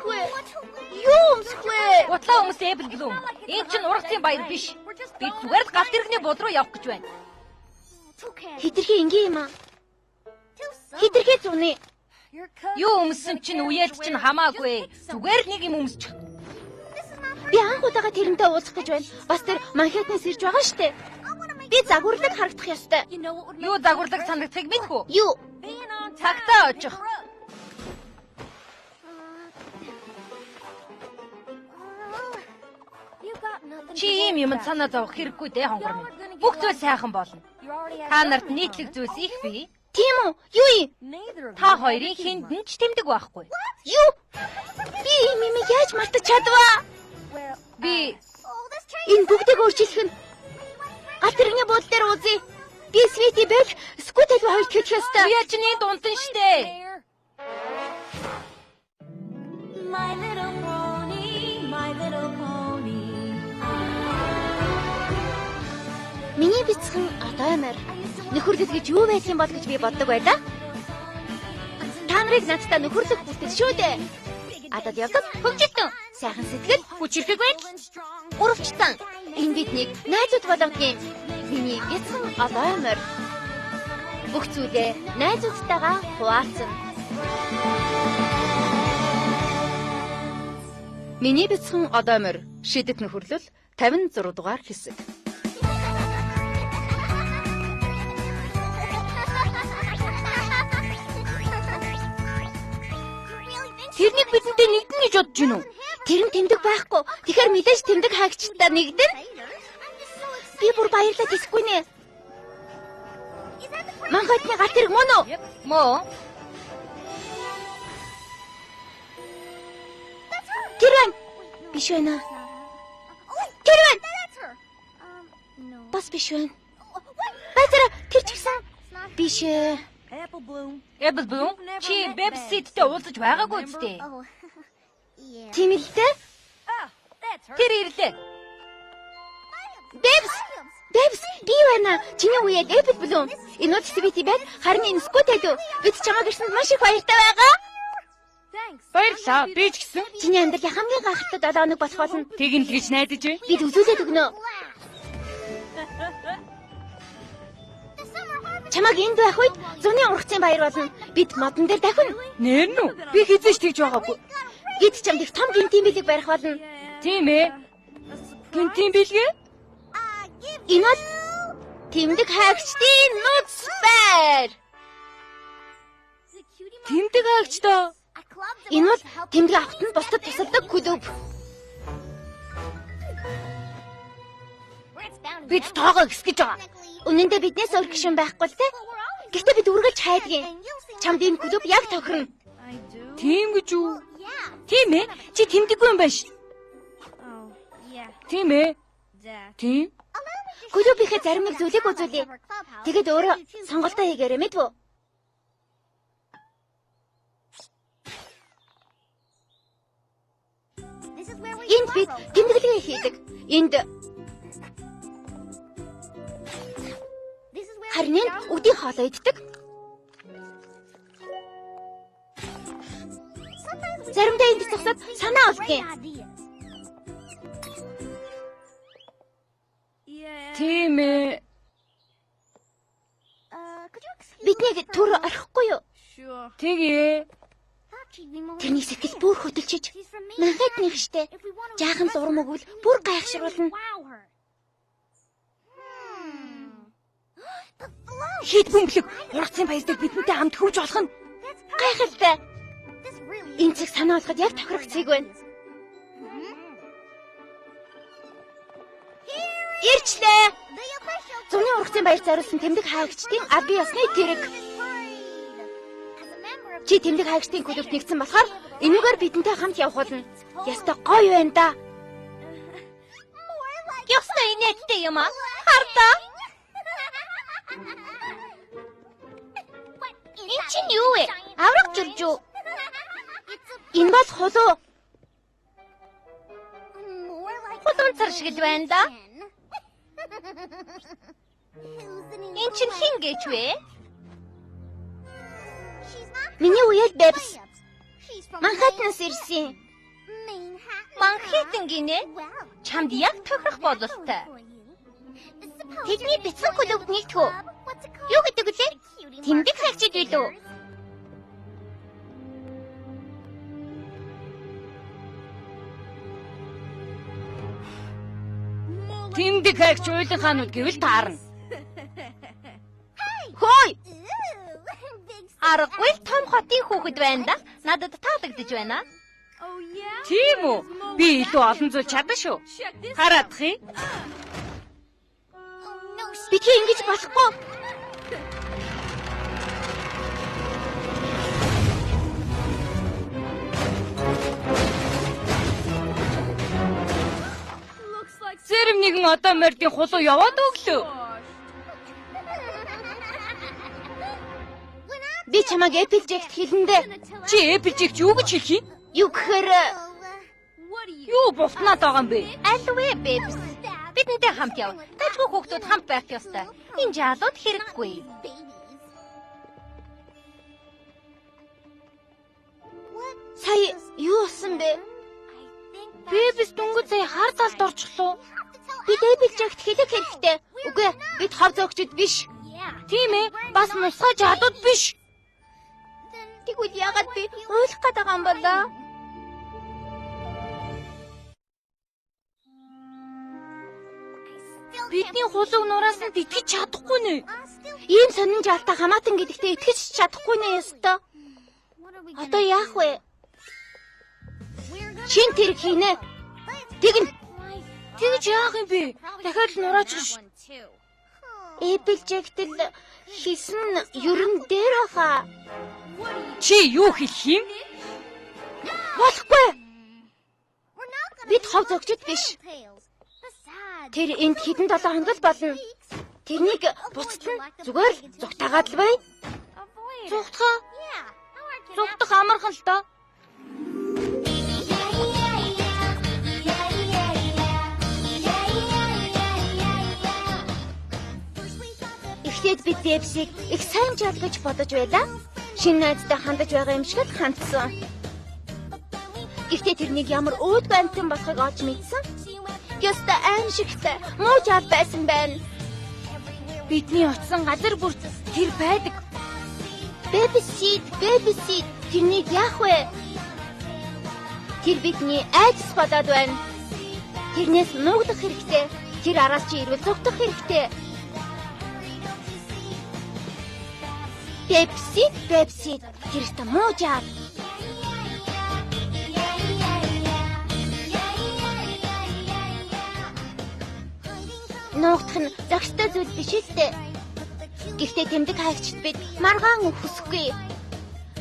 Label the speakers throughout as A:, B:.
A: өмсөх вэ? Юу өмсөх вэ?
B: Гутлаа өмс Эпл Блум. Энэ чинь ургацын баяр биш. Бид зүгээр л галт тэрэгний бод руу явах гэж байна.
A: Хитрхи энгийн юм аа. Хитрхи зуны.
B: Юу өмссөн чинь үеэлд чинь хамаагүй. Зүгээр л нэг юм өмсчих.
A: Би анх удаага тэрнтэй уулзах гэж байна. Бас тэр Манхэттенээс ирж байгаа штэ. Би загварлаг харагдах ёстой.
B: Юу загварлаг санагдахыг мэдэх үү?
A: Юу?
B: Цагтаа очих. Чи ийм юмд санаа зовох хэрэггүй дээ, хонгор минь. Бүх зүйл сайхан болно. Та нарт нийтлэг зүйлс их бий.
A: Тийм үү? Юу юм?
B: Та хоёрын хүнд нь ч тэмдэг байхгүй.
A: Юу? Би ийм юм яаж мартаж чадваа?
B: Би
A: Энэ бүгдийг өөрчилөх нь галт тэрэгний буудлын дээр уулзъя. Би Свети Бэл, Скут Элви хоёрт хэлэх ёстой.
B: Үеэл чинь энд унтан штэ.
C: My little pony, my little pony.
A: Миний бяцхан одоо морь. Нөхөрлөл гэж юу байх юм бол гэж би боддог байлаа. Та нарыг надтай нөхөрлөх хүртэл шүү дээ. Адад явдал хөгжилтөн, сайхан сэтгэл, хүчирхэг байдал, гуравчтан. Энэ биднийг найзууд болгодог юм. Миний бяцхан одоо морь. Бүх зүйлээ найзуудтайгаа хуваалцана.
D: Миний бяцхан одоо морь шидэт нөхөрлөл 56 дугаар хэсэг.
B: Тэрнийг бидэнтэй нэгдэн гэж бодож гинүү?
A: Тэр нь тэмдэг байхгүй. Тэгэхээр мэдээж тэмдэг хаагчтай нэгдэн. Би бүр баярлаад хэлэхгүй нэ. Манхайтны галт тэрэг мөн үү?
B: Мөө.
A: Тэр байна. Биш байна. Тэр байна. Бас биш байна. Байцаараа тэр ч гэсэн биш ээ.
B: Эпл Блум, чи Бэбситтэй уулзаж байгаагүй үстэй.
A: Тийм л дээ.
B: Тэр ирлээ.
A: Бэбс. Бэбс, би байна. Чиний үеэл Эпл Блум. Энэ бол Свети байл, харин энэ Скут хэлв. Бид чамайг ирсэнд маш их баяртай байгаа.
E: Баярлалаа. Би ч гэсэн
A: Чиний амьдралын хамгийн гайхалтай 7 хоног болох болно.
E: тэгнэ л гэж найдаж байна.
A: Бид үзүүлээд өгнө. Чамайг энд байх үед зуны ургацын баяр болно. Бид модон дээр дахина.
E: Нэр нь үү? Би хизээч тэгж байгаагүй.
A: Бид чамд их том гинтийн бэлэг барих болно.
E: Тийм ээ. Гинтийн бэлгээ?
A: Энэ бол тэмдэг хаагчдын нууц байр.
E: Тэмдэг хаагчдаа.
A: Энэ бол тэмдэг авахт нь бусдад тусалдаг клуб. Бид тоогоо хэсгэж байгаа. Үнэн дээр биднээс өөр гишүүн байхгүй л дээ. Гэхдээ бид үргэлж хайдаг юм. Чамд энэ клуб яг тохирно.
E: Тийм гэж үү? Тийм ээ. Чи тэмдэггүй юм байна ш. Тийм ээ. Тийм.
A: Клубийнхээ зарим нэг зүйлийг үзүүлье. Тэгээд өөрөө сонголтоо хийгээрэй мэдв үү? Энд бид тэмдэглэгээ хийдэг. Энд харин энд үдийн хоолоо иддэг. Заримдаа энд зогсоод санаа олдог юм.
E: Тийм ээ.
A: Биднийг түр орхихгүй юу?
E: Тэгье.
A: Тэрний сэтгэл бүр хөдөлчиж Манхэттеных штэ. Жаахан л урам өгвөл бүр гайхшруулна.
E: Хит бөмбөлөг ургацын баяр дээр бидэнтэй хамт хөвж болох нь.
A: Гайхалтай. Энэ цаг санаа олоход яг тохирох цэг байна. Ирчлээ. Зуны ургацын баяр зориулсан тэмдэг хаагчдын албан ёсны тэрэг. Чи тэмдэг хаагчдын клубт нэгдсэн болохоор энүүгээр бидэнтэй хамт явах болно. Ястай гоё байна да.
B: Ёстой инээдтэй юм аа. Хардаа.
A: Энэ чинь юу вэ? Авраг журжуу. Энэ бол хулуу.
B: Хулуун цар шиг л байна да. Энэ чинь хэн гэж вэ?
A: Миний үеэл Бэбс. Манхэттенээс ирсэн.
B: Манхэттен гинэ. Чамд яг тохирох бололтой.
A: Тэдний бяцхан клуб нэгдэх үү? Юу гэдэг вүлээ? Тэмдэг хайгчид билүү?
E: Тэмдэг хайгч уйлын хаанууд гэвэл таарна.
A: Хөөй!
B: Аргагүй л том хотын хүүхэд байна да. Надад таалагдж байна.
E: Тийм үү? Би илүү олон зүйл чадна шүү. Хараадах юм.
A: Битгий ингэж болохгүй.
E: Зэрэм нэгэн одоо мордын хулуу яваад өглөө.
A: Би чамайг Эпплжект хэлэндээ.
E: Чи Эпплжект юу гэж хэлэх юм?
A: Юу гэхээр
E: Юу бултнаад байгаа юм бэ?
B: Альвэ бэбс. Бидэнтэй хамт яв. Дажгүй хүүхдүүд хамт байх ёстой. Энэ жалууд хэрэггүй.
A: Сая юу болсон бэ?
E: Бэбс дөнгөж сая хар залд орчихлоо.
A: Бид Эпплжект хэлэх хэрэгтэй. Үгүй ээ, бид хов зөөгчд биш.
E: Тийм ээ, бас нусгай жадууд биш.
A: Тэгвэл яагаад би уйлах гээд байгаа юм болоо?
E: Бидний хулууг нураас нь итгэж чадахгүй нэ.
A: Ийм сонин жалтай хамаатан гэдэгтээ итгэж чадахгүй нэ ёстой. Одоо яах вэ? Шин тэрэг хийнэ. Тэгнь.
E: Тэгж яах юм бэ? Дахиад л нураачих ш.
A: Эпплжект л хийсэн нь ерөн дээр баха.
E: Чи юу хэлэх юм?
A: Болохгүй. Бид хов зөгчд биш. Тэр энд хэдэн 7 хоног л болно. Тэрнийг буцад нь зүгээр л зугтаагаад л бай.
E: Зугтах. Зугтах амархан л доо.
A: Эхлээд бид Бэпсийг их сайн жал гэж бодож байлаа. Шинэ найзтай хандаж байгаа юм шиг л хандсан. Гэхдээ тэрнийг ямар өөдгөө амьтан болохыг олж мэдсэн. Ёстой аимшигтай муу жал байсан байна.
E: Бидний очсон газар бүрт тэр байдаг.
A: Бэпсид, Бэпсид тэрнийг яах вэ? Тэр бидний айдас болоод байна. Тэрнээс нууглах хэрэгтэй. Тэр араас чи ирвэл зугтах хэрэгтэй. Пепси, Пепси, тэр ёстой муу жал. Нуугдах нь зохистой зүйл биш л дээ. Гэхдээ тэмдэг хайгчид бид маргаан өгөхгүй.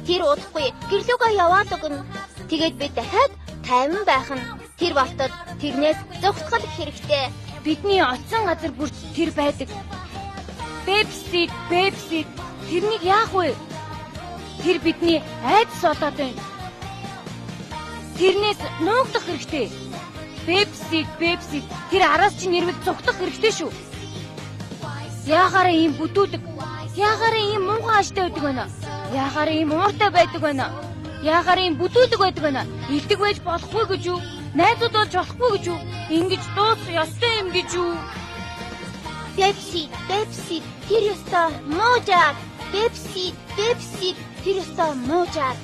A: Тэр удахгүй гэрлүүгээ яваад өгнө. Тэгээд бид дахиад тайван байх нь. Тэр болтол тэрнээс зугтгал хэрэгтэй.
E: Бидний очсон газар бүрт тэр байдаг. Пепси, Пепси, тэрнийг яах вэ? Тэр бидний айдас болоод байна. Тэрнээс нуугдах хэрэгтэй. Пепси, Пепси, тэр араас чинь ирвэл зугтах хэрэгтэй шүү. Яагаараа ийм бүдүүлэг, яагаараа ийм муухай ааштай байдаг байна. Яагаараа ийм ууртай байдаг байна. Яагаараа ийм бүдүүлэг байдаг байна. Илдэг байж болохгүй гэж юу? Найзууд болж болохгүй гэж юу? Ингэж дуусах ёстой юм гэж юу?
A: Пепси, Пепси, тэр ёстой муу жал. Пепси, Пепси, тэр ёстой муу жал.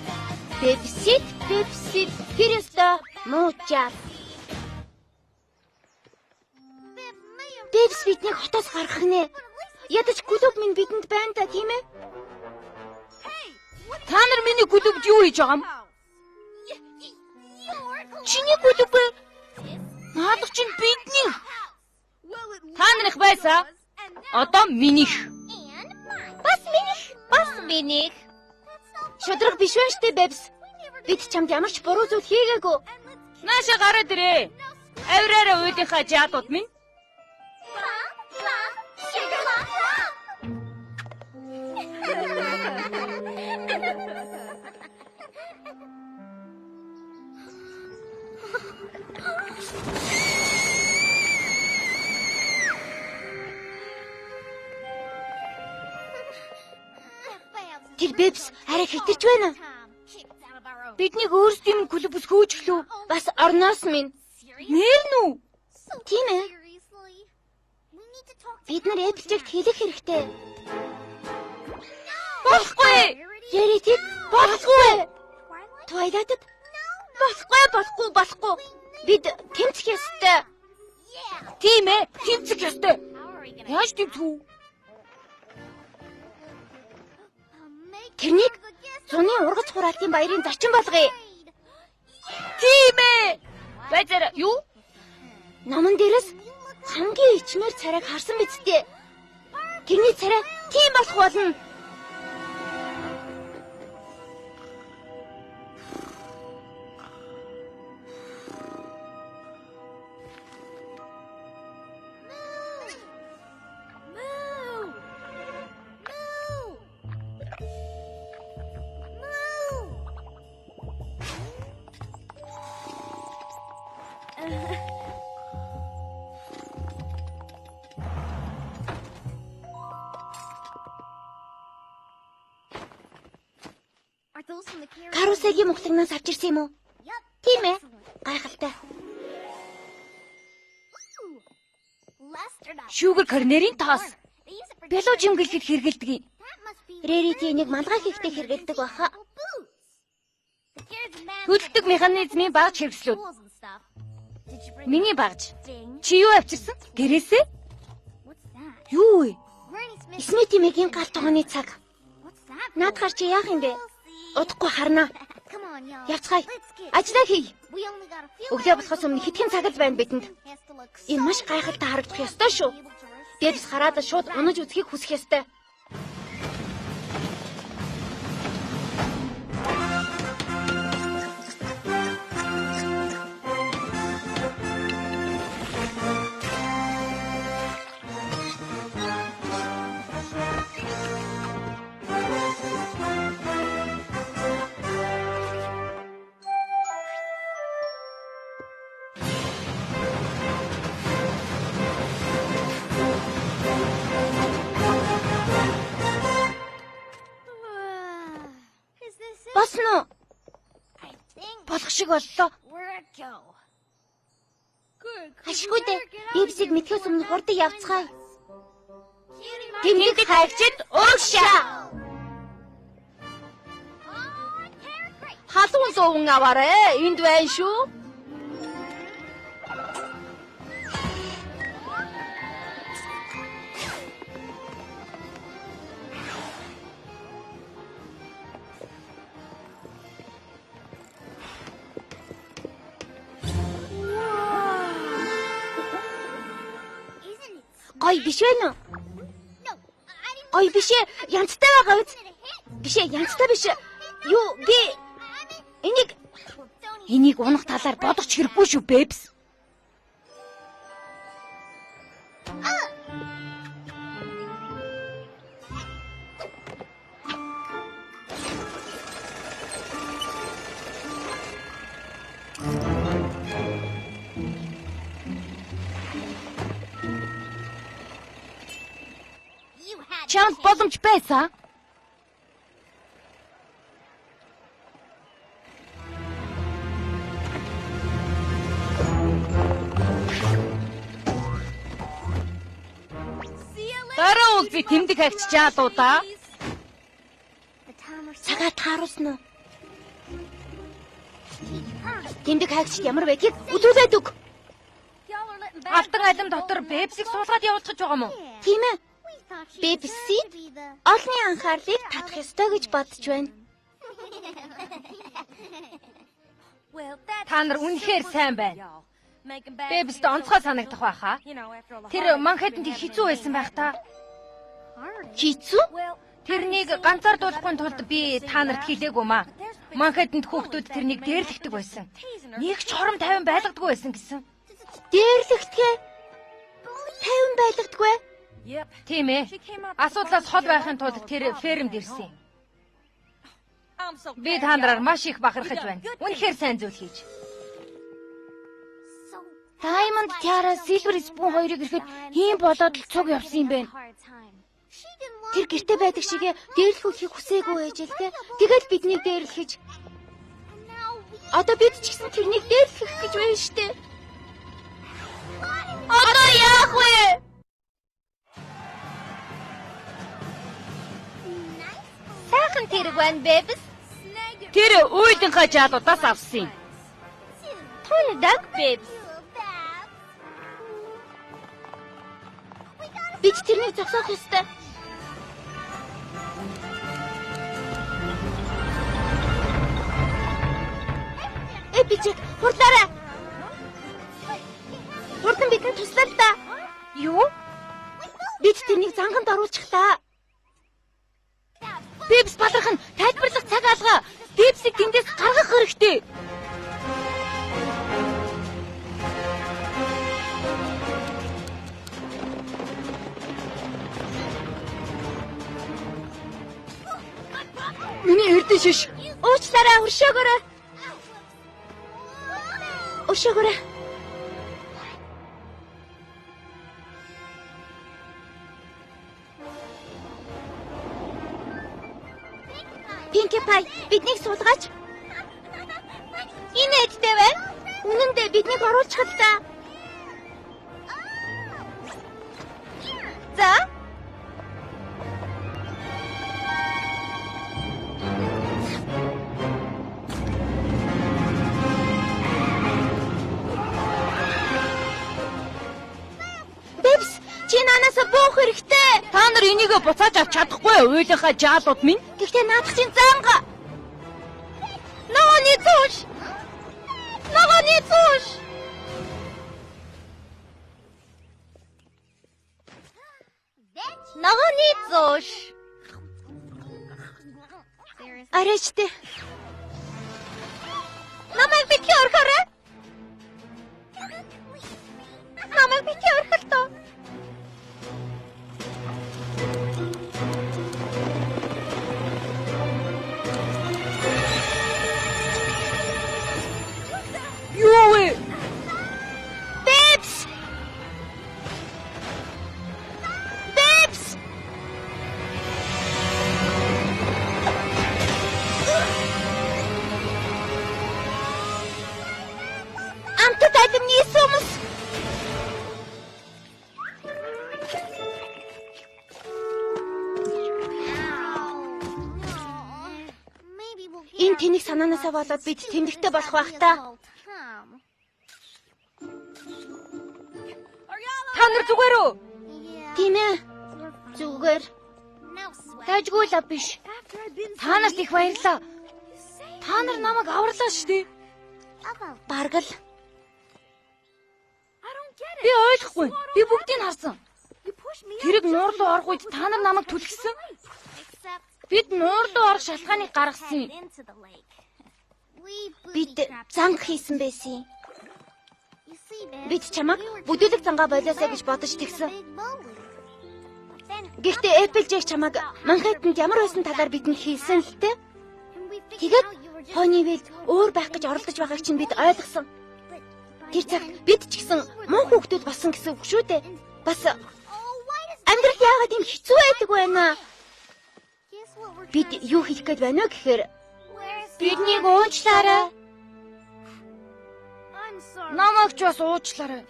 A: Пепси, Пепси, тэр ёстой муу жал. Пепс биднийг хотоос гаргах нэ. Ядаж клуб минь бидэнд байна та, тийм ээ?
E: Та нар миний клубд юу хийж байгаа юм? Чиний клуб ээ? Наадах чинь бидний. Та нарых байсан. Одоо минийх.
B: Бас минийх, бас минийх.
A: Шудраг биш байна штэ, Бэбс. Бид чамд ямар ч буруу зүйл хийгээгүй.
E: Нааша гараад ирээ. Авираараа уйлынхаа жаадууд минь.
A: Тэр Бэбс арай хэтэрч байна.
E: Биднийг өөрсдийн минь клубс хөөжлөө.
A: Бас орноос минь.
E: Нэр нү?
A: Тийм ээ. Бид нар Эпплжигт хэлэх хэрэгтэй.
E: Болохгүй.
A: Рэритид болохгүй. Твайлайтад болохгүй, болохгүй, болохгүй. Бид тэмцэх ёстой.
E: Тийм ээ, тэмцэх ёстой. Яаж тэмцэх үү?
A: Тэрнийг зуны ургац хураалтын баярын зочин болгоё.
E: Тийм ээ. Байзаар юу?
A: Номон дээрээс хамгийн ичмээр царайг харсан биз дээ. Тэрний царай тийм болох болно. Каруселийн мухлагнаас авч ирсэн юм уу? Тийм ээ. Гайхалтай.
E: Sugar Corner-ийн тоос. Бялуу жимгэлэхэд хэрэгэлдэг юм.
A: Рэрити энийг малгай хийхдээ хэрэгэлдэг баха.
E: Хөдөлдөг механизмын багж хэрэгслүүд. Миний багж. Чи юу авчирсан? Гэрээсээ? Юу вэ?
A: Смити мэгийн гал тогооны цаг. Наадхаар чи яах юм бэ? Удахгүй харна. Явцгаая. Ажлаа хий. Өглөө болохоос өмнө хэдхэн цаг л байна бидэнд. Энэ маш гайхалтай харагдах ёстой шүү. Дээрс хараад шууд унаж үзхийг хүсэх ёстой. Болсон уу?
E: Болох шиг боллоо.
A: Ашгүй дээ. Бибсийг мэдхээс өмнө хурдан явцгаая.
E: Тэмдэг хайгчид урагшаа.
D: Халуун зуун аваарэ. Энд байна шүү.
A: Гоё биш вэ нүү? Гоё биш ээ. Янзтай байгаа биз? Биш ээ, янзтай биш. Юу би энийг
E: Энийг унах талаар бодох ч хэрэггүй шүү, Бэбс. Чамд боломж байсан.
D: Дараа уулзъя тэмдэг хайгч жаалуудаа.
A: Цагаа тааруулсан уу? Тэмдэг хайгчид ямар байдгийг үзүүлээд өг.
B: Алтан алим дотор Бэбсийг суулгаад явуулчих байгаа юм уу?
A: Тийм ээ. Бэбси олонний анхаарлыг татах ёстой гэж бодож байна.
B: Та нар үнэхээр сайн байна. Бэбст онцгой санагдах байхаа. Тэр Манхэттенд хэцүү байсан байх та.
A: Хэцүү?
B: Тэрнийг ганцаардуулахгүй тулд би та нарт хэлээгүй маа. Манхэттенд хүүхдүүд тэрнийг дээрлэхдэг байсан. Нэг ч хором 50 байлгадаггүй байсан гэсэн.
A: Дээрлэхтгээ 50 байлгадаггүй.
B: Тийм ээ. Асуудлаас хол байхын тулд тэр фермд ирсэн юм. Би та нараар маш их бахархаж байна. Үнэхээр сайн зүйл хийж.
E: Diamond Tiara Silver Spoon хоёрыг ирэхэд ийм болоод л цуг явсан юм байна.
A: Тэр гэрте байдаг шигэ дээрлэхүүлэхийг хүсээгүй байж л дээ. Тэгэл биднийг дээрлэхэж. Одоо бид ч гэсэн тэрнийг дээрлэх гэж байна штэ. Одоо яах вэ?
E: Сайхан тэрэг байна, Бэбс.
B: Тэр уйлынхаа жаалуудаас авсан юм.
E: Тундаг, Бэбс.
A: Бид тэрнийг зогсоох ёстой. Эпичек, хурдлаарай. Хурдан бидэнд туслаа л да.
B: Юу?
A: Бид тэрнийг занганд оруулчихлаа.
B: Бэбс баларх нь тайлбарлах цаг алга. Бэбсийг тэндээс гаргах хэрэгтэй. Миний эрдэн шиш.
A: Уучлаарай, өршөөгөөрэй. Өршөөгөөрэй. Pinkie Pie, биднийг суулгаач. Энэ эдтэй байна. Үнэн дээр биднийг оруулчих л та. За. Бэбс, чи наанаас буух хэрэгтэй.
B: Та нар энийг буцааж авч чадахгүй уйлынхаа жаалууд минь.
A: Гэхдээ наадах чинь занга. Ногооны зууш. Ногооны зууш.
E: Ногооны зууш.
A: Арайчтэй.
E: Намайг битгий орхиорой. Намайг битгий орхилтоо.
B: Юу вэ?
A: Бэбс! Бэбс! Амтад алимны сүмс. Энэ тэнэг санаанаасаа болоод бид тэмдэгтэй болох байх та.
B: Та нар зүгээр үү?
A: Тийм ээ. Зүгээр.
B: Дайжгүй л биш. Та нарт их баярлалаа. Та нар намайг аварлаа шүү дээ.
A: Бараг л.
B: Би ойлгохгүй. Би бүгдийг харсан. Тэрэг нуур руу орох үед та нар намайг түлхсэн. Бид нуур руу орох шалтгааныг гаргасан юм.
A: Бид занг хийсэн байсан юм. Бид чамайг бүдүүлэг зангаа болоосаа гэж бодож тэгсэн. Гэхдээ Applejack чамайг Манхэттенд ямар байсан талаар бидэнд хэлсэн л дээ. Тэгээд Ponyville өөр байх гэж оролдож байгааг чинь бид ойлгосон. Тэр цагт бид ч гэсэн муу хүүхдүүд болсон гэсэн үг шүү дээ. Бас амьдрал яагаад ийм хэцүү байдаг вэ наа? Бид юу хийх гээд байна вэ гэхээр
B: биднийг уучлаарай. Намайг ч бас уучлаарай.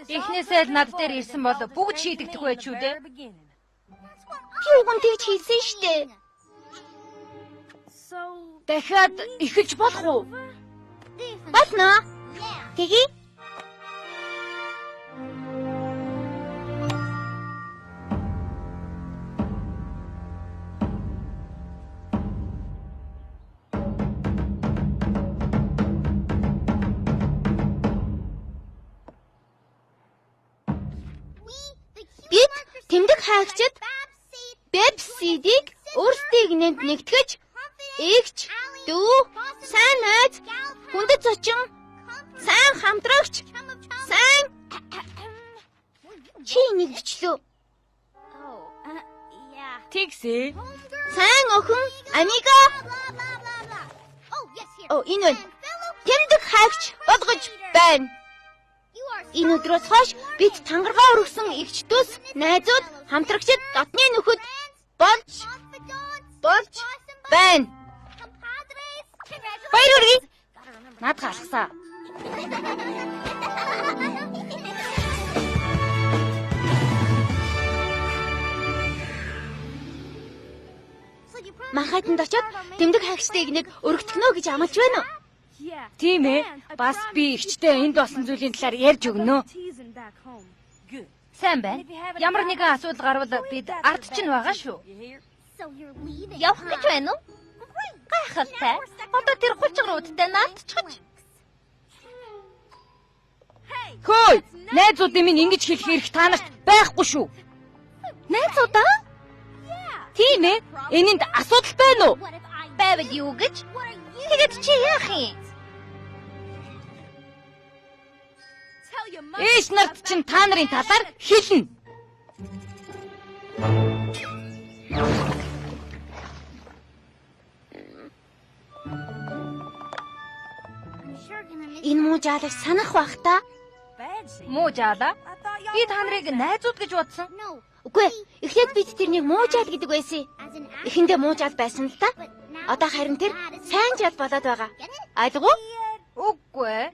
B: Эхнээсээ л над дээр ирсэн бол бүгд шийдэгдэх байж шүү дээ.
A: Би уг нь тэгж хэлсэн шүү дээ.
B: Дахиад эхэлж болох уу?
A: Болно. Тэгье. Бид тэмдэг хайгчид Бэбсидийг өөрсдийн гинэнд нэгтгэж эгч, дүү, сайн найз, хүндэт зочин, сайн хамтрагч, сайн чи энийг бичлүү.
B: Тэгсээ.
A: Сайн охин, амиго. О, энэ байна. Тэмдэг хайгч болгож байна. Энэ өдрөөс хойш бид тангаргаа өргөсөн эгч дүүс, найзууд, хамтрагчид, дотны нөхөд болж байна. Баяр хүргэе.
E: Наадах алхсаа.
A: Манхэттенд очиод тэмдэг хаагчдыг нэг өргөтгөнө гэж амлаж байна уу?
E: Тийм ээ. Бас би эгчтэй энд болсон зүйлийн талаар ярьж өгнө.
B: Сайн байна. Ямар нэгэн асуудал гарвал бид ард чинь байгаа шүү.
A: Явах гэж байна уу? Гайхалтай. Одоо тэр хулчгруудтай наалтчихаж.
E: Хөөй, найзуудын минь ингэж хэлэх эрх та нарт байхгүй шүү.
A: Найзуудаа?
E: Тийм ээ. Энэнд асуудал байна уу?
A: Байвал юу гэж? Тэгээд чи яах юм?
E: Ээж нарт чинь та нарын талаар хэлнэ.
A: Энэ муу жаалыг санах бах та.
B: Муу жаалаа. Би та нарыг найзууд гэж бодсон.
A: Үгүй ээ, эхлээд бид тэрнийг муу жаал гэдэг байсан. Эхэндээ муу жаал байсан л да. Одоо харин тэр сайн жаал болоод байгаа. Ойлгов уу?
B: Үгүй ээ.